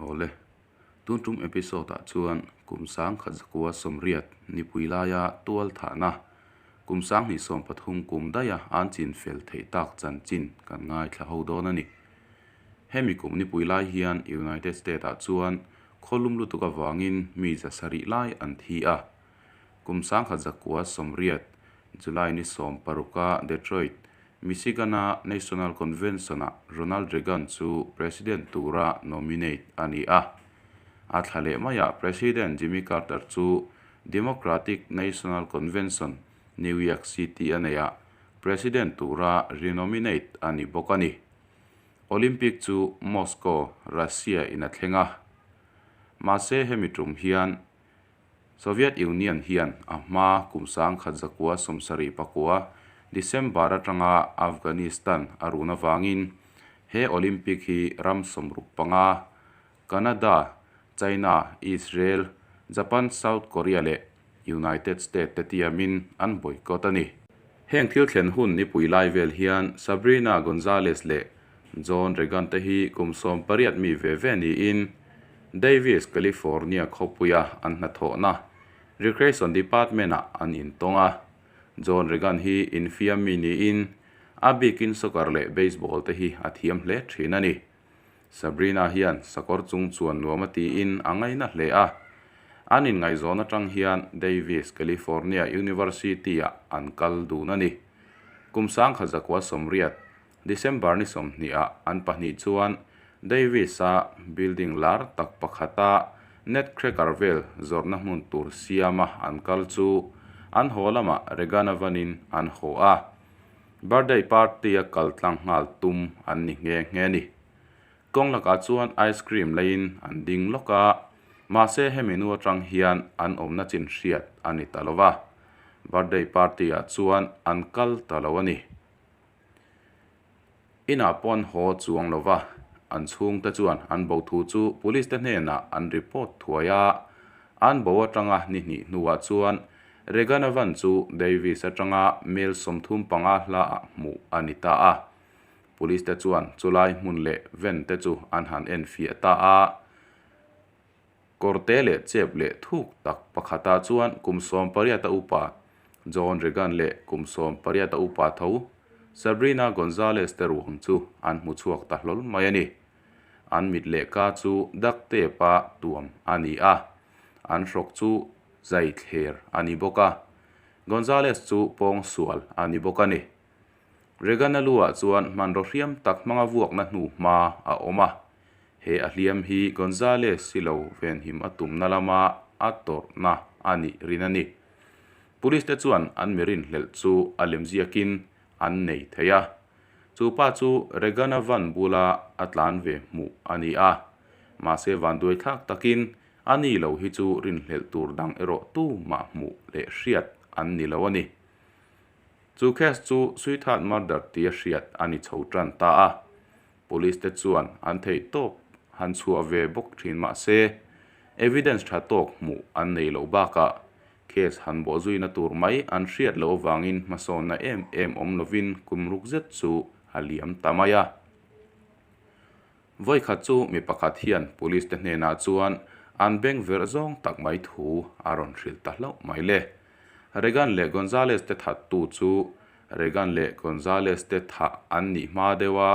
Awle, tun tum episode ah chuan kum 1980 nipui laia tual thahna kum 2013 kum daiha an chin fel theih tak chanchin kan ngaithla ho dawn a ni. Hemi kum nipui lai hian United States ah chuan khawlum lutuk avangin mi 700 lai an thi a. Kum 1980 July ni 16 a Detroit, Michigan-a National Convention-ah Ronald Reagan chu President tura nominate a ni a. A thla leh maiah President Jimmy Carter chu Democratic National Convention, New York City a neihah President tura renominate a ni bawk a ni. Olympic chu Moscow, Russia in a thleng a. Mahse hemi tum hian Soviet Union hian a hma kum 1979 December atanga Afghanistan a run avangin he Olympic hi ram 65, Canada, China, Israel, Japan, South Korea leh United States te tiamin an boycott a ni. Heng thil thlen hun nipui lai vel hian Sabrina Gonzalez leh John Reagan te hi kum 18 mi ve ve niin Davis, California khawpuia an hnathawhna Recreation Department-ah an intawng a. John Reagan hi infiam mi niin a bikin soccer leh baseball te hi a thiam hle thin a ni. Sabrina hian sakawr chung chuan nuam a tiin a ngaina hle a. An inngaihzawn atang hian Davis, California University-ah an kal dun a ni. Kum 1980, December ni 20 ah an pahnih chuan Davis-a building lar tak pakhata Nutcracker vel zawrhna hmun tur siama an kal chu an haw lamah Reagan-a vanin an haw a. Birthday party-a kal tlang nghal tum an ni nghe nghe a ni. Kawng lakah chuan ice cream leiin an ding lawk a, mahse hemi nu atang hian an awmna chin hriat a ni ta lo va. Birthday party-ah chuan an kal ta lo a ni. Inah pawh an haw chuang lo va, an chhungte chuan an bo thu chu police te hnenah an report thuai a. An bo atanga ni hnih hnuah chuan Reagan-a van chu Davis atanga mel 35 hlaah hmuh a ni ta a. Police te chuan chulai hmun leh ven te chu an han enfiah ta a. Kawrte leh chep leh thuk tak pakhatah chuan kum 18 a upa John Reagan leh kum 18 a upa tho Sabrina Gonzalez te ruang chu an hmu chhuak ta hlawl mai a ni. An mit leh ka chu duct tape-a tuam a ni a, an hrawk chu zai thler a ni bawk a. Gonzalez chu pawng sual a ni bawk a ni. Reagan-a luah chuan hmanraw hriam tak hmanga vuakna hnu hma a awm a. He a hliam hi Gonzalez si lo venhim a tumna lama a tawrhna a nih rin a ni. Police te chuan an mi rinhlelh chu a lemziakin an nei thei a. Chu pa chu Reagan-a van bula a tlan ve hmuh a ni a. Mahse vanduai thlak takin a ni lo hi chu rinhlelh tur dang erawh tumah hmuh leh hriat an ni lo a ni. Chu case chu sweetheart murder tia hriat a ni chho tan ta a. Police te chuan an theih tawp han chhuah ve bawk thin mah se, evidence tha tawk hmuh an nei loh bakah case han bawh zuina tur mai an hriat loh avangin hmasawnna em em awm lovin kum ruk zet chu a liam ta mai a. Vawikhat chu mi pakhat hian police te hnenah chuan an beng verh zawng tak mai thu a rawn hrilh ta hlauh mai le. Reagan leh Gonzalez te thattu chu Reagan leh Gonzalez te thah an nih hma deuh a,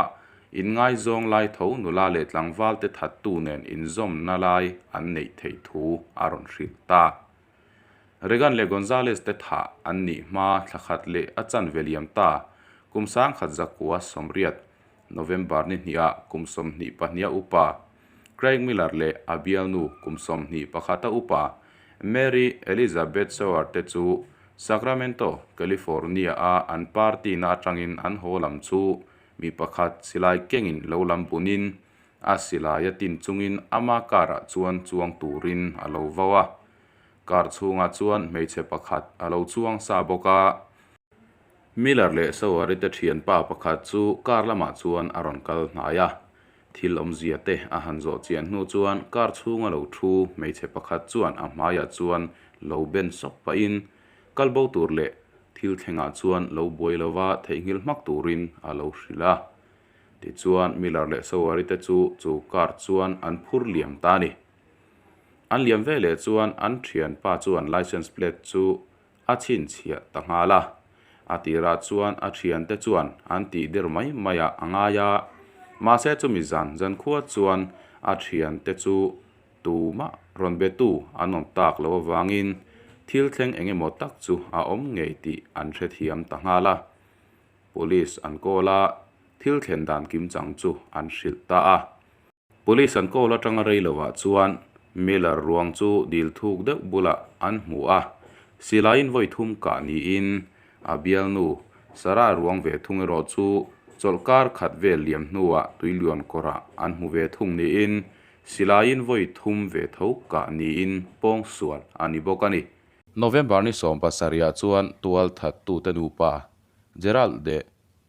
inngaizawng lai tho nula leh tlangval te thattu nen inzawmna lai an neih theih thu a rawn hrilh ta. Reagan leh Gonzalez te thah an nih hma thla khat leh a chanve liam ta, kum 1980, November ni hniha kum 22 a upa Craig Miller leh a bialnu kum 21 a upa Mary Elizabeth Sauer te chu Sacramento, California-a an party na atangin an haw lam chu mi pakhat silai kengin lo lam bunin a silai a tin chungin ama car-ah chuan chuang turin a lo vau a. Car chhungah chuan hmeichhe pakhat a lo chuang sa bawk a. Miller leh Sauer-i te thianpa pakhat chu car lamah chuan a rawn kal hnai a. Thil awmzia te a han zawh chian hnu chuan car chhunga lo thu hmeichhe pakhat chuan a hmaiah chuan lo ben sawk pahin kal bo tur leh thil thlengah chuan lo buai lova theihnghilh hmak turin a lo hrilh a. Tichuan Miller leh Sower-i te chu chu car chuan an phur liam ta a ni. An liam veleh chuan an thianpa chuan license plate chu a chhinchhiah ta nghal a. A tirah chuan a thiante chuan an tih der mai mai ah a ngai a, mahse chumi zan zankhua chuan a thiante chu tumah rawn betu an awm tak loh avangin thil thleng eng emaw tak chu a awm ngei tih an hrethiam ta nghal a. Police an call a, thil thlen dan kimchang chu an hrilh ta a. Police an call atanga rei lovah chuan Miller ruang chu dil thuk deuh bulah an hmu a, silaiin vawi thum kah niin a bialnu Sarah ruang ve thung erawh chu chawlhkar khat vel liam hnuah tuilian kawrah an hmu ve thung niin silaiin vawi thum ve tho kah niin pawngsual a ni bawk a ni. November ni 17 ah chuan tualthattute nupa Gerald leh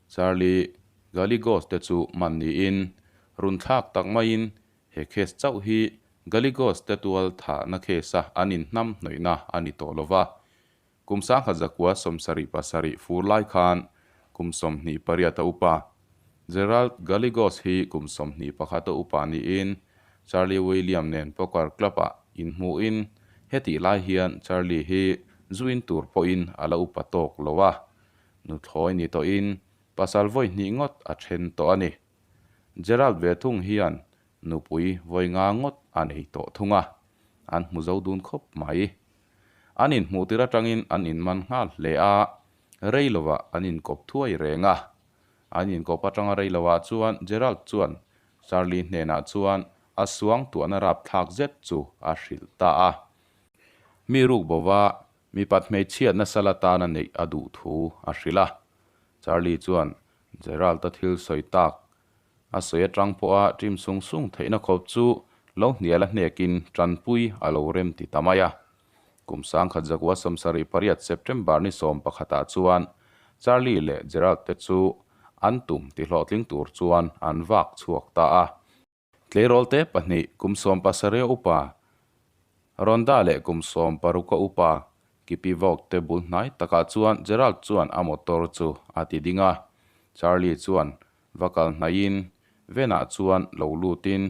Charlie Gallegos te chu man niin run thlak tak maiin he case chauh hi Gallegos te tual thahna case a an inhnam hnawihna a ni tawh lova. Kum 1977 fur lai khan kum 28 a upa Gerald Gallegos hi kum 21 a upa niin Charlie William nen poker club ah inhmuhin hetih lai hian Charlie hi zu in tur pawhin a la upa tawk lo a. Nuthlawi ni tawhin pasal vawi hnih ngawt a then tawh a ni. Gerald ve thung hian nupui vawi nga ngawt a nei tawh thung a, an hmu zo dun khawp mai. An inhmuh tir atangin an inman nghal hle a, rei lovah an inkawp thuai reng a. An inkawp atanga rei lovah chuan Gerald chuan Charlie hnenah chuan a suang tuahna rapthlak zet chu a hrilh ta a. Mi ruk bova Mipat hmeichhiat nasa la tana neih a duh thu a hrilh a. Charlie chuan Gerald-a thil sawi tak a sawi atang pawha ṭim sung sung theihna khawp chu lo hnial a hnekin tanpui a lo rem ti ta mai a. Kum 1978 September ni 11 ah chuan Charlie leh Gerald te chu an tum ti hlawhtling tur chuan an vak chhuak ta a. Tleirawl te pahnih kum 17 a upa, Rhonda leh kum 16 a upa Kippy Vogt te bul hnai takah chuan Gerald chuan a motor chu a ti ding a. Charlie chuan va kal hnaihin Venah chuan lo lutin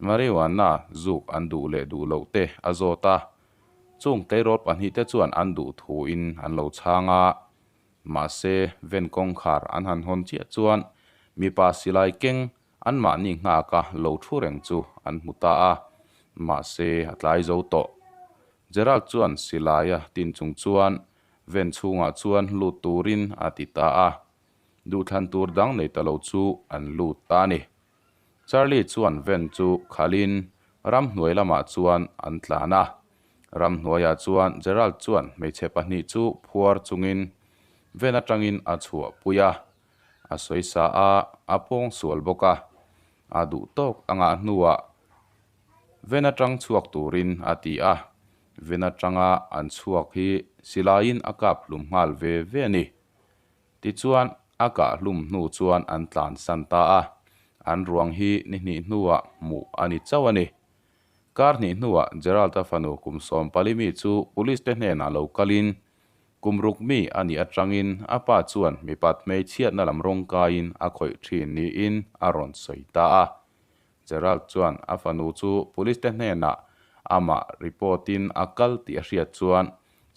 marijuana zuk an duh leh duh loh te a zawt a. Chung tleirawl pahnih te chuan an duh thuin an lo chhang a. Mahse, Ven kawngkhar an han hawn chiah chuan mipa silai keng Anmahni nghaka lo thu reng chu an hmu ta a, mahse a tlai zo tawh. Gerald chuan silaia tin chung chuan ven chhungah chuan lut turin a ti ta a, duhthlan tur dang nei ta lo chu an lut ta a ni. Charlie chuan ven chu khalhin ramhnuai lamah chuan an tlan a, ramhnuaiah chuan Gerald chuan hmeichhe pahnih chu phuar chungin ven atangin a chhuahpui a. A sawi sa a, a pawng sual bawk a. A duh tawk a ngah hnuah Ven atang chhuak turin a ti a. Ven atanga an chhuak hi silaiin a kap hlum nghal ve ve a ni. Tichuan, a kah hlum hnu chuan an tlansan ta a. An ruang hi ni hnih hnuah hmuh a ni chauh a ni. Kar hnih hnuah Gerald-a fanu kum 14 mi chu police te hnenah lo kalin Kum ruk mi a nih atangin a pa chuan mipat hmeichhiatna lam rawng kaiin a khawih thin niin a rawn sawi ta a. Gerald chuan a fanu chu police te hnenah amah report in a kal tih a hriat chuan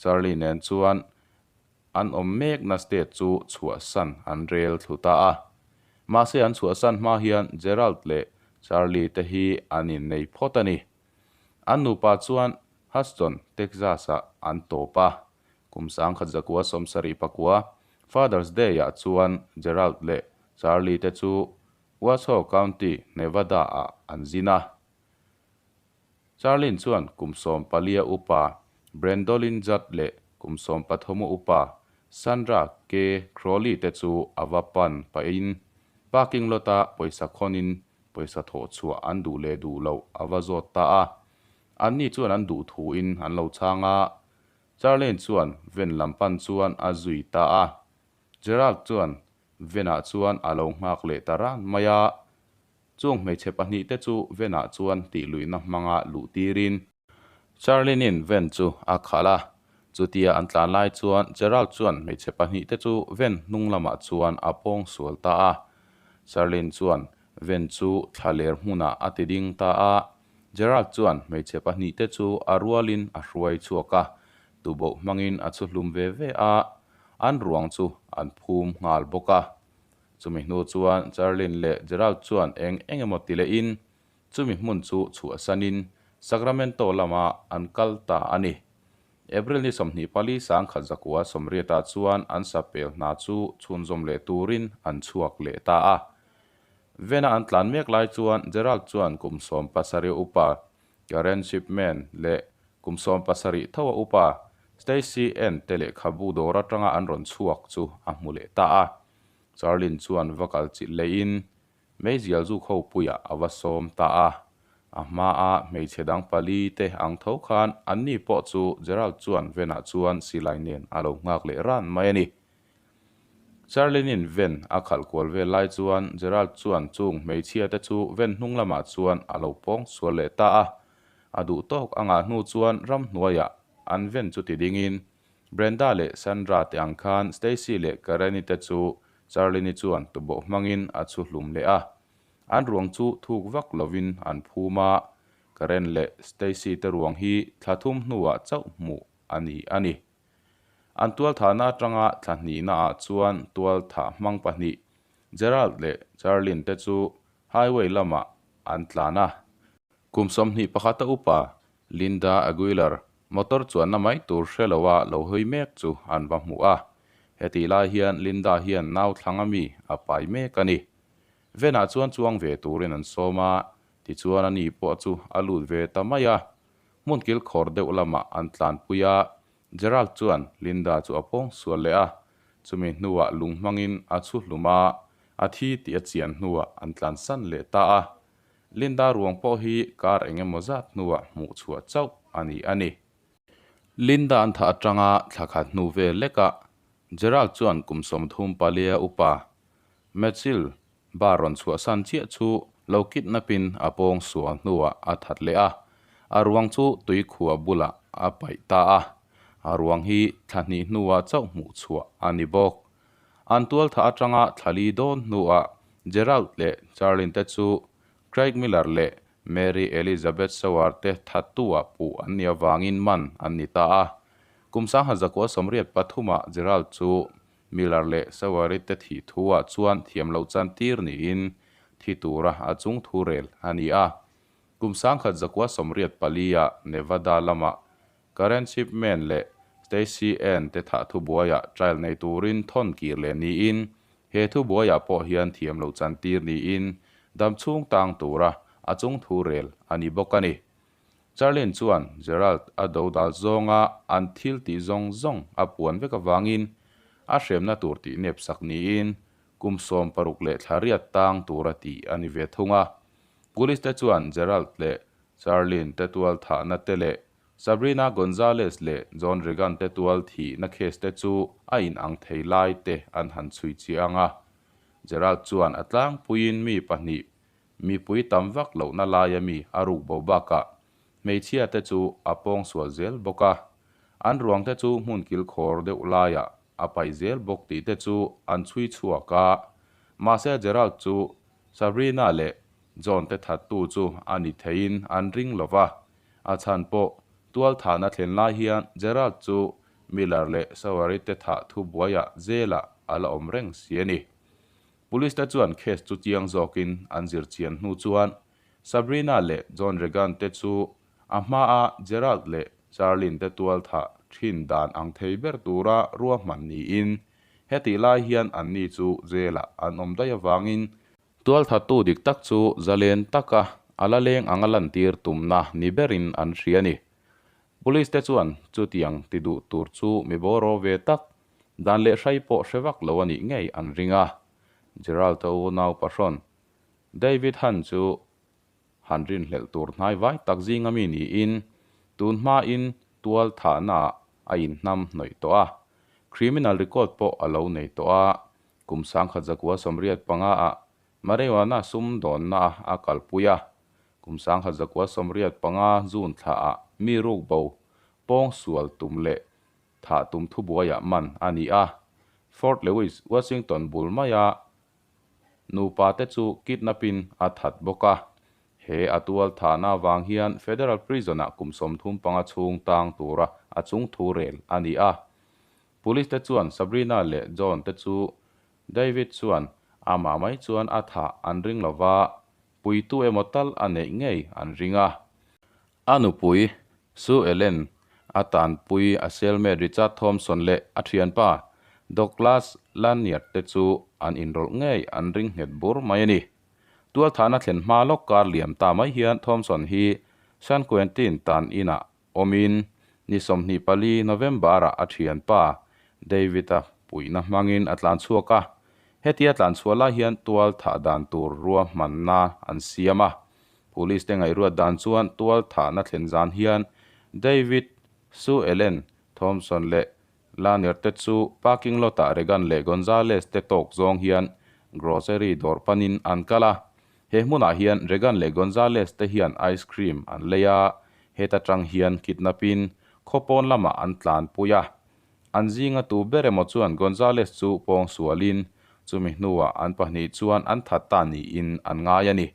Charlie nen chuan an awm mekna state chu chhuahsan an rel thlu ta a. Mahse an chhuahsan hma hian Gerald leh Charlie te hi an innei phawt a ni. An nupa chuan Houston, Texas-ah an tawp a. Kum 1974, Father's Day-ah chuan Gerald leh Charlie te chu Washoe County, Nevada-ah an zin a. Charlene chuan kum 14 a upa Brandolin Judd leh kum 13 a upa Sandra K. Crowley te chu a va pan pahin parking lot-a pawisa khawnin pawisa thawh chhuah an duh leh duh loh a va zawt ta a. Anni chuan an duh thuin an lo chhang a, Charlene chuan Ven lam pan chuan a zui ta a. Gerald chuan Venah chuan a lo nghak leh ta ran mai a. Chung hmeichhe pahnih te chu Venah chuan tihluihna hmanga luh tirin. Charlene-in Ven chu a khalh a, chutia an tlan lai chuan Gerald chuan hmeichhe pahnih te chu Ven hnung lamah chuan a pawng sual ta a. Charlene chuan. Van chu thlaler hmunah a ti ding ta a. Gerald chuan hmeichhe pahnihte chu a rualin a hruai chhuak a, tuboh hmangin a chhu hlum ve ve a, an ruang chu an phum nghal bawk a. Chumi hnu chuan Charlene leh Gerald chuan eng eng emaw ti lehin chumi hmun chu chhuahsanin Sacramento lamah an kal ta a ni. April ni 24 1980 ah chuan an sapel hna chu chhunzawm leh turin an chhuak leh ta a. Vena an tlan mek lai chuan Gerald chuan kum 17 upa Karen Shipman leh kum 17 thoa upa Stacy Ann te lehkhabu dawr atanga an rawn chhuak chu a hmu leh ta a. Charlene chuan va kal chilh lehin meizial zuk ho puiah a va sawm ta a. A hmaa hmeichhe dang pali te ang tho khan anni pawh chu Gerald chuan Venah chuan silai nen a lo nghak leh ran mai a ni. Charlene-in Ven a khalh kual vel lai chuan Gerald chuan chung hmeichhia te chu Ven hnung lamah chuan a lo pawng sual leh ta a. A duh tawk a ngah hnu chuan ramhnuaiah an Ven chu ti dingin Brenda leh Sandra te ang khan Stacy leh Karen-i te chu Charlene-i chuan tuboh hmangin a chhu hlum leh a. An ruang chu thuk vak lovin an phum a, Karen leh Stacy te ruang hi thla thum hnuah chauh hmuh a ni a ni. An tualthahna atanga thla hnihnaah chuan tualthah hmang pahnih Gerald leh Charlene te chu highway lamah an tlan a. Kum 21 a upa Linda Aguilar motor chuanna mai tur hre loa lo hawi mek chu an va hmu a. Hetih lai hian Linda hian nau thlang ami a pai mek a ni. Venah chuan chuang ve turin an sawm a, tichuan ani pawh chu a lut ve ta mai a. Hmun kil khawr deuh lamah an tlanpui a, Gerald chuan Linda chu a pawng sual leh a, chumi hnuah lung hmangin a chhu hlum a, a thi tih a chian hnuah an tlansan leh ta a. Linda ruang pawh hi kar eng emaw zat hnuah hmuh chhuah chauh a ni a ni. Linda an thah atanga thla khat hnu vel lekah Gerald chuan kum 34 upa Mitchell bar rawn chhuahsan chiah chu lo kidnap-in a pawng sual hnuah a that leh a, a ruang chu tuikhua bulah a paih ta a. A ruang hi thla hnih hnuah chauh hmuh chhuah a ni bawk. An tualthah atanga thla li dawn hnuah Gerald leh Charlene te chu Craig Miller leh Mary Elizabeth Sauer te thattu-ah puh an nih avangin man an ni ta a. Kum 1983-ah Gerald chu Miller leh Sauer-i te thih thu-ah chuan thiam loh chan tir niin thi tura a chung thu rel a ni a. Kum 1984-ah Nevada lamah Karen Shipman leh Stacey Ann te thah thubuaiah trial nei turin thawn kir leh niin, he thubuaiah pawh hian thiam loh chan tir niin dam chhung tang tura a chung thu rel a ni bawk a ni. Charlene chuan Gerald a do dal zawnga an thil tih zawng zawng a puan vek avangin a hremna tur tih nep sak niin kum 60 leh thla riat tang tura tih a ni ve thung a. Police te chuan Gerald leh Charlene te tual thahna te leh Sabrina Gonzalez leh John Regan te tual thihna case te chu a in ang thei lai te an han chhui chiang a. Gerald chuan a tlangpuiin mi pahnih mipui tam vak lohna laia mi a ruk bo bakah hmeichhia te chu a pawng sual zel bawk a. An ruang te chu hmun kil khawr deuh laiah a paih zel bawk tih te chu an chhui chhuak a. Mahse Gerald chu Sabrina leh John te thattu chu a ni theiin an ring lo va, a chhan pawh tualthahna thlen lai hian Gerald chu Miller leh Sauer-i te thah thubuaiah jail-ah a la awm reng si a ni. Police te chuan case chu chiang zawkin an zir chian hnu chuan Sabrina leh John Regan te chu a hmaa Gerald leh Charlene te tualthah thin dan ang thei ber tura ruahman niin hetih lai hian anni chu jail-ah an awm daih avangin Tualthattu dik tak chu zalen taka a la leng anga lantir tumna ni berin an hria a ni. Police te chuan chutiang ti duh tur chu mi bawraw ve tak, dan leh hrai pawh hre vak lo a nih ngei an ring a. Gerald-a unau pahrawn David Hunt chu han rinhlelh tur hnai vai tak zinga mi niin tun hmain tual thahnaah a inhnam hnawih tawh a. Criminal record pawh a lo nei tawh a. Kum 1985 ah marijuana sum dawnna a kalpui a, kum 1985 June thla ah mi ruk bo pawng sual tum leh thah tum thubuaiah man a ni a. Fort Lewis, Washington bul maia Nupa te chu kidnap-in a that bawk a. He a tual thahna avang hian Federal Prison-ah kum 35 chhung tang tura a chungthu rel a ni a. Police te chuan Sabrina leh John te chu David chuan amah mai chuan a thah an ring lova, puitu emaw tal a neih ngei an ring a. A nupui, Sue Ellen, a tanpui a cellmate Richard Thompson leh a thianpa Douglas Lanier te chu an inrawlh ngei an ring nghet bur mai a ni. Tualthahna thlen hma lawk kar liam ta mai hian Thompson hi San Quentin tan inah awmin ni 24 November-ah a thianpa David-a puihna hmangin a tlan chhuak a. Hetia tlan chhuah lai hian tualthah dan tur ruahmanna an siam a. Police te ngaihruat dan chuan tualthahna thlen zan hian David, Sue Ellen, Thompson leh Lanier te chu parking lot ah Regan leh Gonzalez te tawk zawng hian grocery dawr panin an kal a. He hmunah hian Regan leh Gonzalez te hian ice cream an lei a, heta tang hian kidnap in khaw pawn lamah an tlanpui a. An zinga tu ber emaw chuan Gonzalez chu pawng sualin chumi hnuah an pahnih chuan an that ta niin an ngai a ni.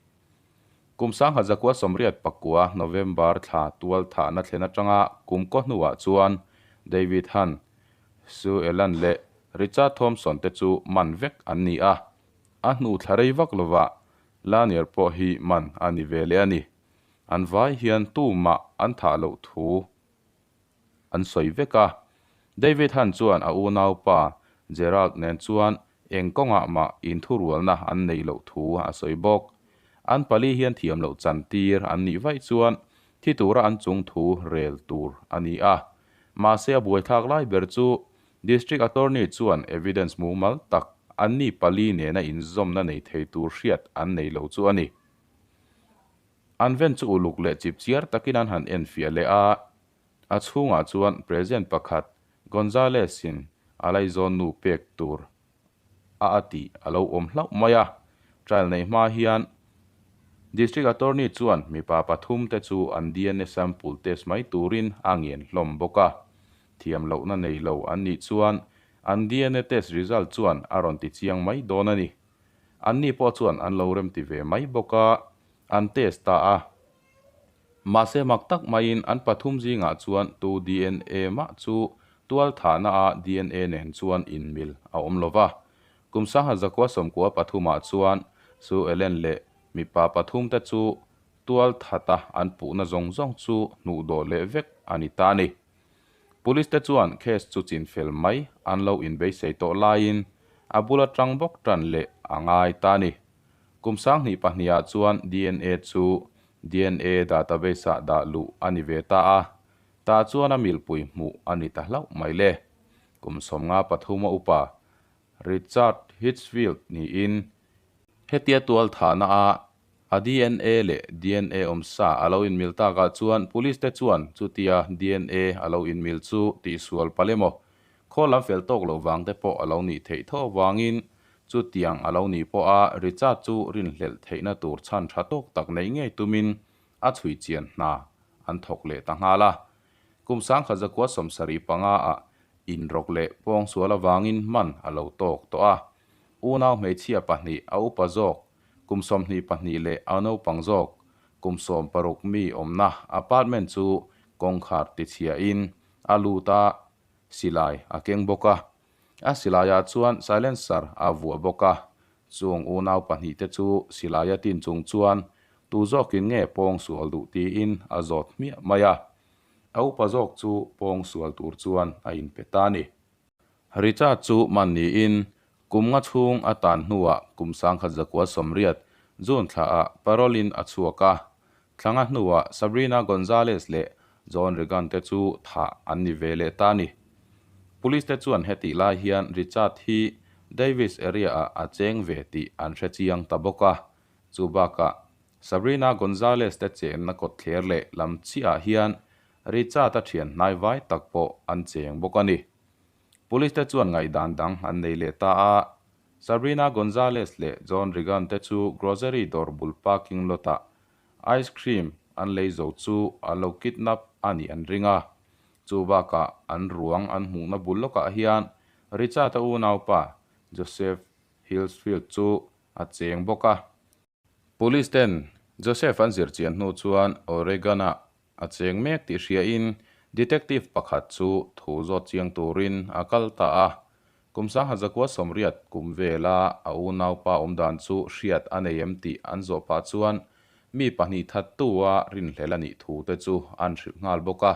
Kum 1989 November thla tual thahna thlen atanga kum kaw hnuah chuan David Hunt, Sue Ellen leh Richard Thompson te chu man vek an ni a. A hnu thla rei vak lovah Lanier pawh hi man a ni ve leh a ni. An vai hian tumah an thah loh thu an sawi vek a. David Hunt chuan a unaupa Gerald nen chuan eng kawngah mah inthurualna an neih loh thu a sawi bawk. An pali hian thiam loh chantir an nih vaih chuan thi tura an chung thu rel tur a ni a. Mahse a buaithlak lai ber chu District Attorney chuan evidence mumal tak anni pali nena inzawmna nei thei tur hriat an nei lo chu a ni. An ven chu uluk leh chipchiar takin an han enfiah leh a, a chhungah chuan President pakhat Gonzales-in a laizawn nu pek tur a a tih a lo awm hlauh mai a. Trial neih hma hian District Attorney chuan mipa pathum te chu an dna sample test mai turin a ngen hlawm bawk a. Thiam lohna nei lo an nih chuan an dna test result chuan a rawn ti chiang mai dawn a ni. Anni pawh chuan an lo remti ve mai bawk a, an test ta a. Mahse mak tak maiin an pathum zingah chuan tu dna mah chu tualthahna a dna nen chuan inmil a awm lo va. Kum 1993 ah chuan Sue Ellen leh mipa pathum te chu tualthata an puhna zawng zawng chu hnuhdawh leh vek a ni ta a ni. Police te chuan case chu chinfel mai an lo inbeisei tawh laiin a bula tang bawk tan leh a ngai ta a ni. Kum 2002 ah chuan dna chu dna database ah dah luh a ni ve ta a, tah chuan a milpui hmuh a ni ta hlauh mai le. Kum 53 a upa Richard Hitchfield niin hetia tual thahna a A dna leh dna awmsa a lo inmil takah chuan police te chuan chutia dna a lo inmil chu tihsual palh emaw, khaw lam fel tawk loh vang te pawh a lo nih theih tho avangin chutiang a lo nih pawha Richard chu rinhlelh theihna tur chhan tha tawk tak neih ngei tumin a chhui chian hna an thawk leh ta nghal a. Kum 1975 ah inrawk leh pawngsual avangin hman a lo tawk tawh a. Unau hmeichhia pahnih a upa zawk Kum 22 leh a naupang zawk kum 16 mi awmna apartment chu kawngkhar tichhiahin a lut a, silai a keng bawk a. A silaiah chuan silencer a vuah bawk a. Chung unau pahnihte chu silaia tin chung chuan tu zawkin nge pawng sual duh tiin a zawt hmiah mai a. A upa zawk chu pawng sual tur chuan a inpe ta a ni. Richard chu man niin Kum nga chhung a tan hnuah kum 1980 June thlaah parole in a chhuak a. Thla nga hnuah Sabrina Gonzalez leh John Regan te chu thah an ni ve leh ta a ni. Police te chuan hetih lai hian Richard hi Davis area ah a cheng ve tih an hre chiang ta bawk a. Chu bakah Sabrina Gonzalez te chenna kawtthler leh lam chiahah hian Richard a thian hnai vai tak pawh an cheng bawk a ni. Police te chuan ngaihdan dang an nei leh ta a, Sabrina Gonzalez leh John Regan te chu grocery dawr bul parking lot ah ice cream an lei zo chu an lo kidnap a nih an ring a. Chu bakah an ruang an hmuhna bul lawkah hian Richard-a unaupa Joseph Hillsfield chu a cheng bawk a. Police ten Joseph an zir chian hnu chuan Oregon-ah a cheng mek tih hriain detective pakhat chu thu zawt chiang turin a kal ta a. Kum 1980 kum vela a unaupa awmdan chu hriat a nei em tih an zawh pah chuan mi pahnih thattu-a rinhlelh a nih thu te chu an hrilh nghal bawk a.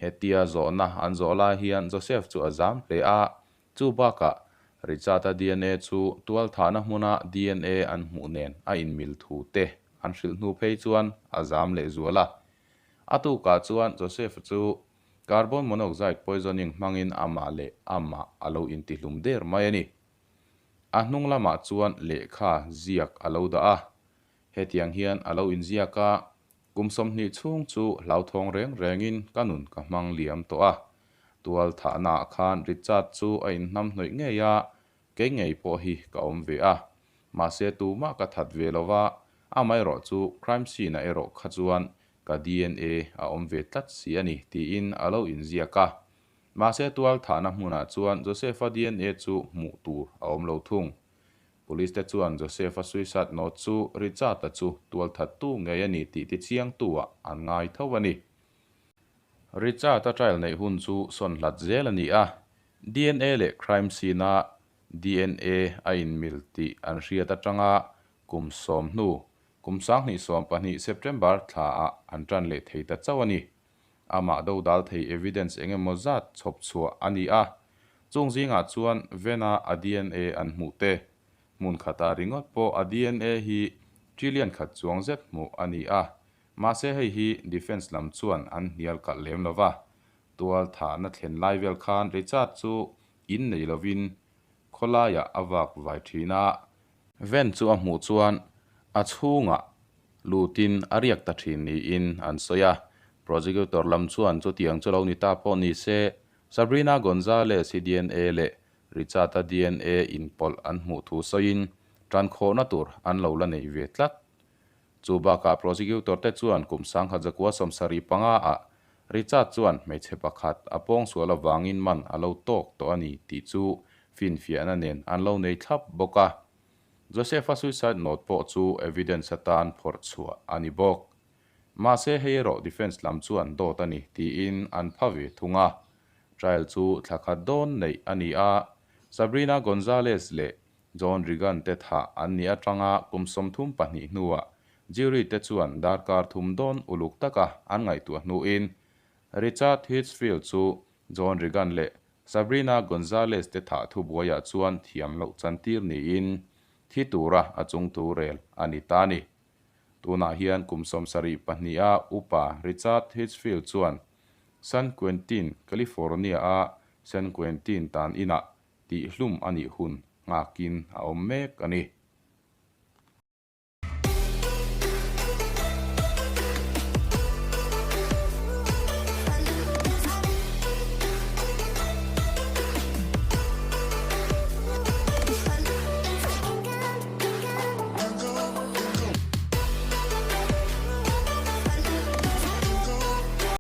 Hetia zawhna an zawh lai hian Joseph chu a zam hle a, chu bakah Richard-a dna chu tualthahna hmuna dna an hmuh nen a inmil thu te an hrilh hnu phei chuan a zam leh zual a. A tukah chuan Joseph-a chu carbon monoxide poisoning hmangin amah leh amah a lo intihlum der mai a ni. A hnung lamah chuan lehkha ziak a lo dah a, hetiang hian a lo inziak a, Kum 20 chhung chu hlauthawng reng rengin ka nun ka hmang liam tawh a. Tual thahnaah khan Richard chu a inhnamhnawih ngei a, kei ngei pawh hi ka awm ve a. Mahse tumah ka that ve lo va, amaherawh chu crime scene-ah erawh kha chuan ka dna a awm ve tlat si a ni tiin a lo inziak a. Mahse tual thahna hmunah chuan Joseph-a dna chu hmuh tur a awm lo thung. Police te chuan Joseph-a suicide note chu Richard-a chu tualthattu ngei a ni tih tichiangtu-ah an ngai tho a ni. Richard-a trial neih hun chu sawn hlat zel a ni a, dna leh crime scene-a dna a inmil tih an hriat atanga kum sawm hnu, kum 2012 September thlaah an tan leh thei ta chauh a ni. Amah dodal thei evidence eng emaw zat chhawp chhuah a ni a, chung zingah chuan Vena a dna an hmuh te, hmun khatah ringawt pawh a dna hi trillion khat chuang zet hmuh a ni a, mahse hei hi defence lam chuan an hnial kalh lem lo va. Tual thahna thlen lai vel khan Richard chu in nei lovin khawlaiah a vak vai thin a, Ven chu a hmuh chuan a chhungah lutin a riak ta thin niin an sawi a. Prosecutor lam chuan chutiang chu lo ni ta pawh ni se, Sabrina Gonzalez hi dna leh Richard-a dna inpawlh an hmuh thu sawiin tankhawhna tur an lo la nei ve tlat. Chu bakah prosecutor te chuan kum 1975 ah Richard chuan hmeichhe pakhat a pawngsual avangin man a lo tawk tawh a ni tih chu finfiahna nen an lo nei thlap bawk a. Joseph-a suicide note pawh chu evidence atan phawrh chhuah a ni bawk. Mahse hei erawh defence lam chuan dawt a ni tiin an pha ve thung a. Trial chu thla khat dawn neih a ni a, Sabrina Gonzalez leh John Regan te thah an nih atanga kum 32 hnuah jury te chuan darkar thum dawn uluk taka an ngaihtuah hnuin Richard Hitchfield chu John Regan leh Sabrina Gonzalez te thah thubuaiah chuan thiam loh chantir niin thi tura a chungtu rel a ni ta a ni. Tunah hian kum 72 a upa Richard Hitchfield chuan San Quentin, California-a San Quentin tan inah Tihhlum a nih hun nghakin a awm mek a ni.